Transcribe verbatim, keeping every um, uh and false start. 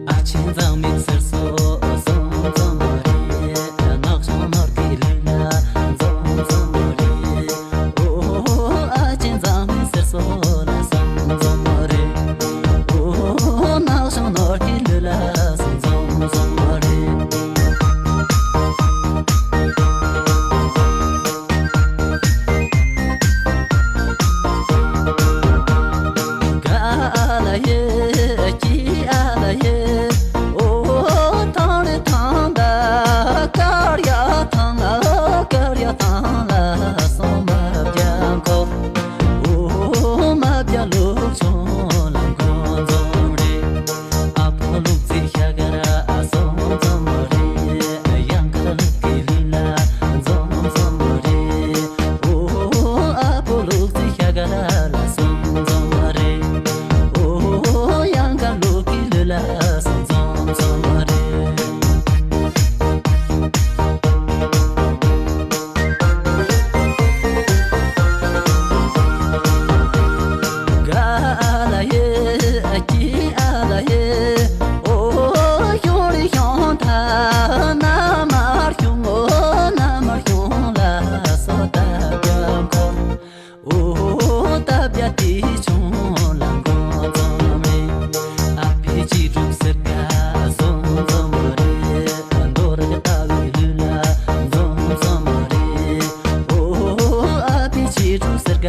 ཨ་ཆེན་མཛངས་མའི་གསེར་སོ་སོང་ཙམ་རེད། ནག་ཞང་ནོར་གྱི་ལུས་ལ་འཛོམས་འཛོམས་རེད། ཨོ་ཨ་ཆེན་མཛངས་མའི་གསེར་སོ་ལ་སོང་འཛོམས་རེད། ཨོ་ནག་ཞང་ནོར་གྱི་ལུས་ལ་སོང་འཛོམས་འཛོམས་རེད། ཨོ་ཨ་པོ་ལུག་རྫི་ཤ་དཀར་ལ་སོང་འཛོམས་རེད། ཨོ་གཡང་དཀར་ལུག་གི་ལུས་ལ་སོང་འཛོམས་འཛོམས་རེད། ག་ཨ་ལ་ཡེ་ཨ་ཀི་ཨ་ལ་ཡེ། ཨོ་ཤོང་རི་ཤོང་ཐ་ན་མར་ཤོང་ཨོ་ན་མར་ཤོང་ལ་སོ་ད་རྒྱ་འཁོར། ཨོ་ད་བྱ་དེ་ཆུང་ལ་འགོ་འཛོམས་རེད། ཨ་ཕི་ཅི་གྲུབ་སེར་ཀ་སོང་འཛོམས་རེད། འདོར་ག་ལྟ་བའི་ལུས་ལ་འཛོམས་འཛོམས་རེད། ཨོ་ཨ་ཕི་ཅི་གྲུབ་སེར་ཀ